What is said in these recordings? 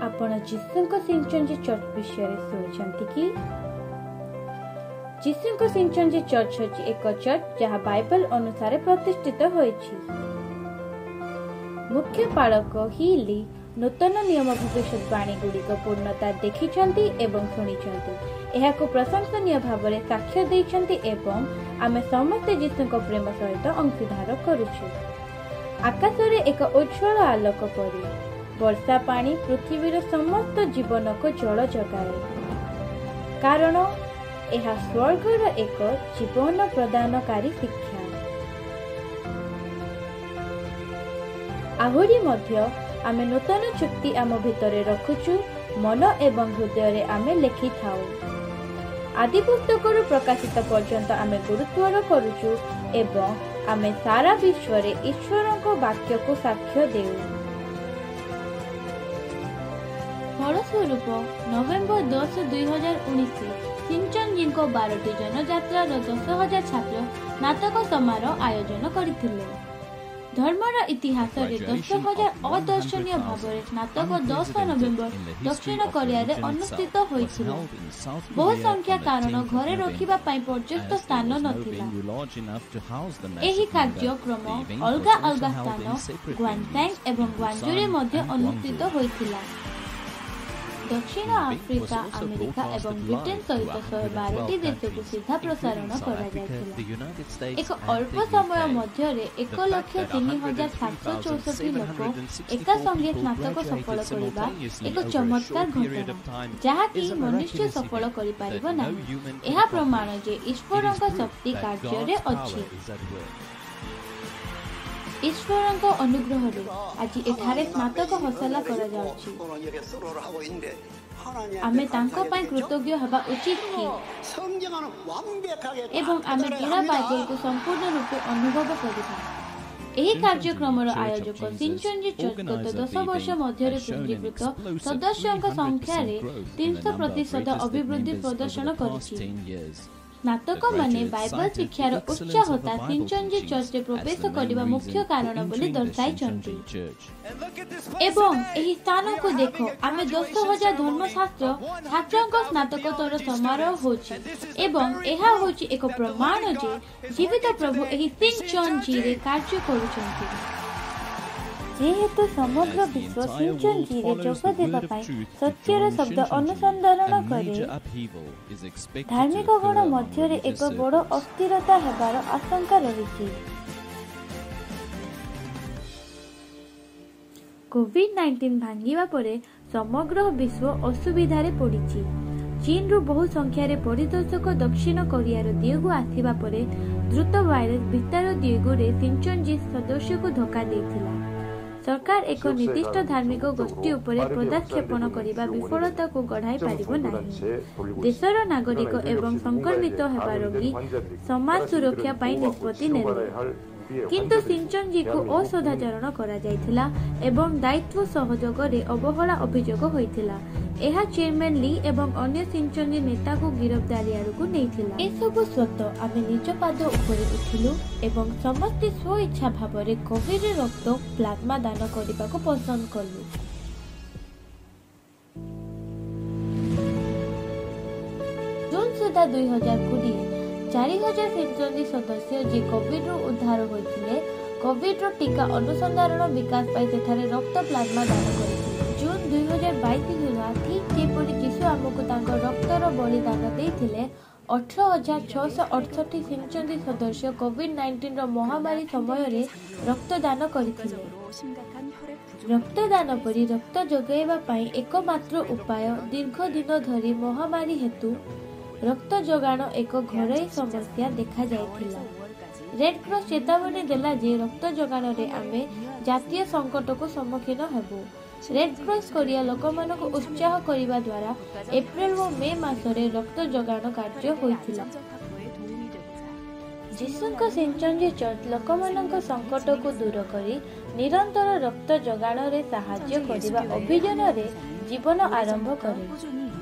ଆପଣ ଯୀଶୁଙ୍କ ସିଞ୍ଚନଜି ଚର୍ଚ୍ଚ ବିଷୟରେ ଶୁଣିଛନ୍ତି କି? ଯୀଶୁଙ୍କ ସିଞ୍ଚନଜି ଚର୍ଚ୍ଚ ହେଉଛି ଏକ ଚର୍ଚ୍ଚ ଯାହା ବାଇବଲ ଅନୁସାରେ ପ୍ରତିଷ୍ଠିତ ହୋଇଛି। ମୁଖ୍ୟ ପାଳକ ହିଲି ନୂତନ ନିୟମ ଭବିଷ୍ୟତବାଣୀ ଗୁଡ଼ିକ ପୂର୍ଣ୍ଣତା ଦେଖିଛନ୍ତି ଏବଂ ଶୁଣିଛନ୍ତି, ଏହାକୁ ପ୍ରଶଂସନୀୟ ଭାବରେ ସାକ୍ଷ୍ୟ ଦେଇଛନ୍ତି ଏବଂ ଆମେ ସମସ୍ତେ ଯୀଶୁଙ୍କ ପ୍ରେମ ସହିତ ଅଂଶୀଦାର କରୁଛୁ। ଆକାଶରେ ଏକ ଉଜ୍ଜ୍ୱଳ ଆଲୋକ ପରି ବର୍ଷା ପାଣି ପୃଥିବୀର ସମସ୍ତ ଜୀବନକୁ ଜଳ ଯୋଗାଏ, କାରଣ ଏହା ସ୍ୱର୍ଗର ଏକ ଜୀବନ ପ୍ରଦାନକାରୀ ଶିକ୍ଷା। ଆହୁରି ମଧ୍ୟ ଆମେ ନୂତନ ଚୁକ୍ତି ଆମ ଭିତରେ ରଖୁଛୁ, ମନ ଏବଂ ହୃଦୟରେ ଆମେ ଲେଖିଥାଉ। ଆଦି ପୁସ୍ତକରୁ ପ୍ରକାଶିତ ପର୍ଯ୍ୟନ୍ତ ଆମେ ଗୁରୁତ୍ୱର କରୁଛୁ ଏବଂ ଆମେ ସାରା ବିଶ୍ୱରେ ଈଶ୍ୱରଙ୍କ ବାକ୍ୟକୁ ସାକ୍ଷ୍ୟ ଦେଉ। ଫଳସ୍ୱରୂପ ନଭେମ୍ବର 10, 2019 ସିଞ୍ଚନଜୀଙ୍କ 12ଟି ଜନଯାତ୍ରାର 10,000 ଛାତ୍ର ସ୍ନାତକ ସମାରୋହ ଆୟୋଜନ କରିଥିଲେ। ଧର୍ମର ଇତିହାସରେ 10,000 ଅଦର୍ଶନୀୟ ଭାବରେ ସ୍ନାତକ 10 ନଭେମ୍ବର ଦକ୍ଷିଣ କୋରିଆରେ ଅନୁଷ୍ଠିତ ହୋଇଥିଲା। ବହୁ ସଂଖ୍ୟା କାରଣ ଘରେ ରଖିବା ପାଇଁ ପର୍ଯ୍ୟାପ୍ତ ସ୍ଥାନ ନଥିଲା। ଏହି କାର୍ଯ୍ୟକ୍ରମ ଅଲଗା ଅଲଗା ସ୍ଥାନ ଗ୍ୱାନସାଙ୍ଗ ଏବଂ ଗ୍ୱାଞ୍ଜୁରେ ମଧ୍ୟ ଅନୁଷ୍ଠିତ ହୋଇଥିଲା। ଦକ୍ଷିଣ ଆଫ୍ରିକା, ଆମେରିକା ଏବଂ ବ୍ରିଟେନ ସହିତ 112ଟି ଦେଶକୁ ସିଧା ପ୍ରସାରଣ କରାଯାଇଥିଲା। ଏକ ଅଳ୍ପ ସମୟ ମଧ୍ୟରେ 1,03,764 ଲୋକ ଏକା ସଙ୍ଗେ ସ୍ନାତକ ସଫଳ କରିବା ଏକ ଚମତ୍କାର ଘଟଣା, ଯାହାକି ମନୁଷ୍ୟ ସଫଳ କରିପାରିବ ନାହିଁ। ଏହା ପ୍ରମାଣ ଯେ ଈଶ୍ୱରଙ୍କ ଶକ୍ତି କାର୍ଯ୍ୟରେ ଅଛି। ଈଶ୍ୱରଙ୍କ ଅନୁଗ୍ରହରେ ଆଜି ଏଠାରେ ସ୍ନାତକ ହସଲା କରାଯାଉଛି। ଆମେ ତାଙ୍କ ପାଇଁ କୃତଜ୍ଞ ହେବା ଉଚିତ କି? ଏବଂ ଆମେ ପୁରା ବାଇବଲକୁ ସମ୍ପୂର୍ଣ୍ଣ ରୂପେ ଅନୁଭବ କରିବା। ଏହି କାର୍ଯ୍ୟକ୍ରମର ଆୟୋଜକ ସିଞ୍ଚନଜି ଚର୍ଚ୍ଚ ଗତ 10 ବର୍ଷ ମଧ୍ୟରେ ପୁଞ୍ଜୀକୃତ ସଦସ୍ୟଙ୍କ ସଂଖ୍ୟାରେ 300% ଅଭିବୃଦ୍ଧି ପ୍ରଦର୍ଶନ କରିଛି। ସ୍ନାତକମାନେ ବାଇବଲ ଶିକ୍ଷାର ଉତ୍ସାହତା ସିଞ୍ଚନଜି ଚର୍ଚ୍ଚରେ ପ୍ରବେଶ କରିବା ମୁଖ୍ୟ କାରଣ ବୋଲି ଦର୍ଶାଇଛନ୍ତି। ଏବଂ ଏହି ସ୍ଥାନକୁ ଦେଖ, ଆମେ 10,000 ଧର୍ମଶାସ୍ତ୍ର ଛାତ୍ରଙ୍କ ସ୍ନାତକୋତ୍ତର ସମାରୋହ ହେଉଛି ଏବଂ ଏହା ହେଉଛି ଏକ ପ୍ରମାଣ ଯେ ଜୀବିତ ପ୍ରଭୁ ଏହି ସିଞ୍ଚନଜିରେ କାର୍ଯ୍ୟ କରୁଛନ୍ତି। ଯେହେତୁ ସମଗ୍ର ବିଶ୍ୱ ସିଞ୍ଚନଜିରେ ଯୋଗ ଦେବା ପାଇଁ ସତ୍ୟର ଶବ୍ଦ ଅନୁସନ୍ଧାନ କରେ, ଧାର୍ମିକଗଣ ମଧ୍ୟରେ ଏକ ବଡ଼ ଅସ୍ଥିରତା ହେବାର ଆଶଙ୍କା ରହିଛି। କୋଭିଡ 19 ଭାଙ୍ଗିବା ପରେ ସମଗ୍ର ବିଶ୍ୱ ଅସୁବିଧାରେ ପଡ଼ିଛି। ଚୀନରୁ ବହୁ ସଂଖ୍ୟାରେ ପରିଦର୍ଶକ ଦକ୍ଷିଣ କୋରିଆର ଦିଗକୁ ଆସିବା ପରେ ଦ୍ରୁତ ଭାଇରସ ବିସ୍ତାର ଦିଗରେ ସିଞ୍ଚନଜି ସଦସ୍ୟକୁ ଧକ୍କା ଦେଇଥିଲା। ସରକାର ଏକ ନିର୍ଦ୍ଦିଷ୍ଟ ଧାର୍ମିକ ଗୋଷ୍ଠୀ ଉପରେ ପଦକ୍ଷେପ କରିବା ବିଫଳତାକୁ ଗଡ଼ାଇ ପାରିବ ନାହିଁ। ଦେଶର ନାଗରିକ ଏବଂ ସଂକ୍ରମିତ ହେବା ରୋଗୀ ସମାଜ ସୁରକ୍ଷା ପାଇଁ ନିଷ୍ପତ୍ତି ନେଲେ। କିନ୍ତୁ ସିଞ୍ଚନଜିକୁ ଅସଦାଚରଣ କରାଯାଇଥିଲା ଏବଂ ଦାୟିତ୍ୱ ସହଯୋଗରେ ଅବହେଳା ଅଭିଯୋଗ ହୋଇଥିଲା। ଏହା ଚେୟାରମ୍ୟାନ୍ ଲି ଏବଂ ଅନ୍ୟ ସିଞ୍ଚନଜି ନେତାଙ୍କୁ ଗିରଫଦାରୀ ଆଡ଼କୁ ନେଇଥିଲା। ଏସବୁ ସତ୍ତ୍ୱେ ଆମେ ନିଜ ପାଦ ଉପରେ ଉଠିଲୁ ଏବଂ ସମସ୍ତେ ସ୍ୱଇଚ୍ଛା ଭାବରେ କୋଭିଡ ରକ୍ତ ପ୍ଲାଜମା ଦାନ କରିବାକୁ ପସନ୍ଦ କଲୁ। ଜୁନ୍ ସୁଦ୍ଧା 2020 4,000 ସିଞ୍ଚନଜି ସଦସ୍ୟ ଯିଏ କୋଭିଡରୁ ଉଦ୍ଧାର ହୋଇଥିଲେ, କୋଭିଡର ଟିକା ଅନୁସନ୍ଧାନ ବିକାଶ ପାଇଁ ସେଠାରେ ରକ୍ତ ପ୍ଲାଜମା ଦାନ କରିଥିଲେ। ଜୁନ୍ 2022 ସୁଦ୍ଧା ଠିକ୍ ଯେପରି ଯୀଶୁ ଆମକୁ ତାଙ୍କ ରକ୍ତର ବଳିଦାନ ଦେଇଥିଲେ, 18,668 ସିଞ୍ଚନଜି ସଦସ୍ୟ କୋଭିଡ 19ର ମହାମାରୀ ସମୟରେ ରକ୍ତଦାନ କରିଥିଲେ। ରକ୍ତଦାନ ପରି ରକ୍ତ ଯୋଗାଇବା ପାଇଁ ଏକମାତ୍ର ଉପାୟ ଦୀର୍ଘ ଦିନ ଧରି ମହାମାରୀ ହେତୁ ରକ୍ତ ଯୋଗାଣ ଏକ ଘରୋଇ ସମସ୍ୟା ଦେଖାଯାଇଥିଲା। ରେଡ୍କ୍ରସ୍ ଚେତାବନୀ ଦେଲା ଯେ ରକ୍ତ ଯୋଗାଣରେ ଆମେ ଜାତୀୟ ସଙ୍କଟକୁ ସମ୍ମୁଖୀନ ହେବୁ। ରେଡ୍କ୍ରସ୍ କୋରିଆ ଲୋକମାନଙ୍କୁ ଉତ୍ସାହ କରିବା ଦ୍ୱାରା ଏପ୍ରିଲ ଓ ମେ ମାସରେ ରକ୍ତ ଯୋଗାଣ କାର୍ଯ୍ୟ ହୋଇଥିଲା। ଯୀଶୁଙ୍କ ସିଞ୍ଚନଜି ଚର୍ଚ୍ଚ ଲୋକମାନଙ୍କ ସଙ୍କଟକୁ ଦୂର କରି ନିରନ୍ତର ରକ୍ତ ଯୋଗାଣରେ ସାହାଯ୍ୟ କରିବା ଅଭିଯାନରେ ଜୀବନ ଆରମ୍ଭ କରେ।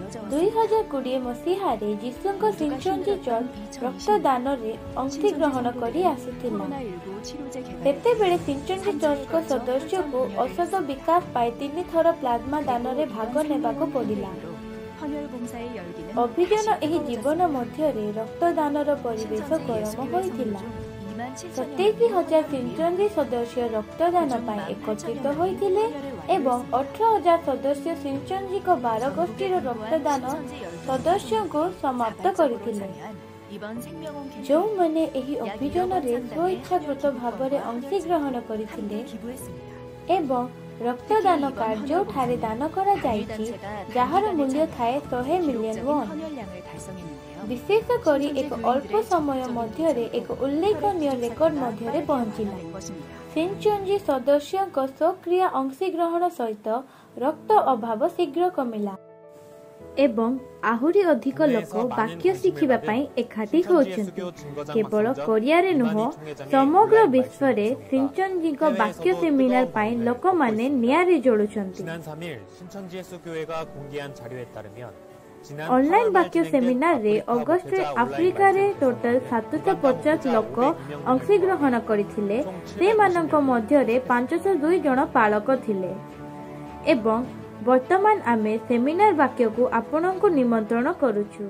늘어져 왔습니다. 2020 ମସିହାରେ ଯୀଶୁଙ୍କ 모두가 ସିଞ୍ଚଞ୍ଜି 힘들었던 ଚର୍ଚ୍ଚ 2020년 ରକ୍ତଦାନରେ 신천지 ଅଂଶଗ୍ରହଣ କରି 성도들은 ଆସୁଥିଲା। 코로나19 치료제 개발을 위해 ସେତେବେଳେ ସିଞ୍ଚଞ୍ଜି 3주에 ଚର୍ଚ୍ଚଙ୍କ 걸쳐 혈전 ସଦସ୍ୟଙ୍କୁ 헌혈을 ଔଷଧ 했습니다. ବିକାଶ ପାଇଁ 3ଥର ପ୍ଲାଜମା 그리고 ଦାନରେ ଭାଗ 이번 ନେବାକୁ 생명온 ପଡ଼ିଲା। 캠페인으로 헌혈 봉사의 열기는 ଅଭିଯାନ 다시 ଏହି ଜୀବନ 뜨거워졌습니다. ମଧ୍ୟରେ ରକ୍ତଦାନର ପରିବେଶ 신천지 ଗରମ 예수교회 ହୋଇଥିଲା। 성도 중 2만 7천여 27 명이 ହଜାର 헌혈을 위해 ସିଞ୍ଚଞ୍ଜି ସଦସ୍ୟ ରକ୍ତଦାନ 그중 ପାଇଁ 1만 8천여 ଏକତ୍ରିତ 명이 ହୋଇଥିଲେ 헌혈을 ଏବଂ 완료했습니다. 18,000 ସଦସ୍ୟ ସିଞ୍ଚଞ୍ଜିଙ୍କ 12 전국에 ଗୋଷ୍ଠୀର 분포한 ରକ୍ତଦାନ 신천지 12개 ସଦସ୍ୟଙ୍କୁ 성도들이 ସମାପ୍ତ 자발적으로 କରିଥିଲେ। 참여한 이번 생명온 캠페인은 ଯେଉଁମାନେ ଏହି 약 1억 원 ଅଭିଯାନରେ 상당의 헌혈 ସ୍ୱଇଚ୍ଛାକୃତ ଭାବରେ 기부권과 헌혈증을 ଅଂଶଗ୍ରହଣ କରିଥିଲେ 함께 기부했습니다. ଏବଂ 특히 ରକ୍ତଦାନ 이번 헌혈 କାର୍ଯ୍ୟଠାରେ 봉사는 ଦାନ 단일 କରାଯାଇଛି, 단체가 ଯାହାର 단기간에 ମୂଲ୍ୟ 참여해 ଥାଏ 100 ମିଲିୟନ 기록적인 ୱନ୍। 헌혈량을 달성했는데요. ବିଶେଷ କରି 신천지 ଏକ ଅଳ୍ପ 교인들의 ସମୟ 적극적인 ମଧ୍ୟରେ ଏକ 동참으로 혈액 ଉଲ୍ଲେଖନୀୟ 부족 ରେକର୍ଡ 사태가 ମଧ୍ୟରେ 빠르게 ପହଞ୍ଚିଲା। 완화된 것입니다. ସିଞ୍ଚଞ୍ଜି ସଦସ୍ୟଙ୍କ ସକ୍ରିୟ ଅଂଶଗ୍ରହଣ ସହିତ ରକ୍ତ ଅଭାବ ଶୀଘ୍ର କମିଲା ଏବଂ ଆହୁରି ଅଧିକ ଲୋକ 국내에서 많은 ବାକ୍ୟ 관심을 ଶିଖିବା 받은 ପାଇଁ ଏକାଠି 신천지 ହେଉଛନ୍ତି। 예수교 증거장 କେବଳ 막성전 କୋରିଆରେ ନୁହଁ, 이만희 총회장의 ସମଗ୍ର 온라인 말씀 ବିଶ୍ୱରେ 방송과 ସିଞ୍ଚଞ୍ଜିଙ୍କ ବାକ୍ୟ 해외에서도 ସେମିନାର 뜨거운 ପାଇଁ 반응을 얻고 ଲୋକମାନେ 있습니다. ନିଆଁରେ ଜଳୁଛନ୍ତି। 지난 3일 신천지 예수교회가 공개한 자료에 따르면 지난 online 8월 말 ବାକ୍ୟ 진행된 ସେମିନାରରେ 아프리카 ଅଗଷ୍ଟରେ 목회자 온라인 ଆଫ୍ରିକାରେ 말씀 ଟୋଟାଲ 대성회는 750 우간다 ଲୋକ 목회자 502명을 ଅଂଶଗ୍ରହଣ କରିଥିଲେ। 총 ସେମାନଙ୍କ 790명이 ମଧ୍ୟରେ 참석했습니다. 502 ଜଣ ପାଳକ ଥିଲେ ଏବଂ ବର୍ତ୍ତମାନ ଆମେ ସେମିନାର ବାକ୍ୟକୁ ଆପଣଙ୍କୁ ନିମନ୍ତ୍ରଣ କରୁଛୁ।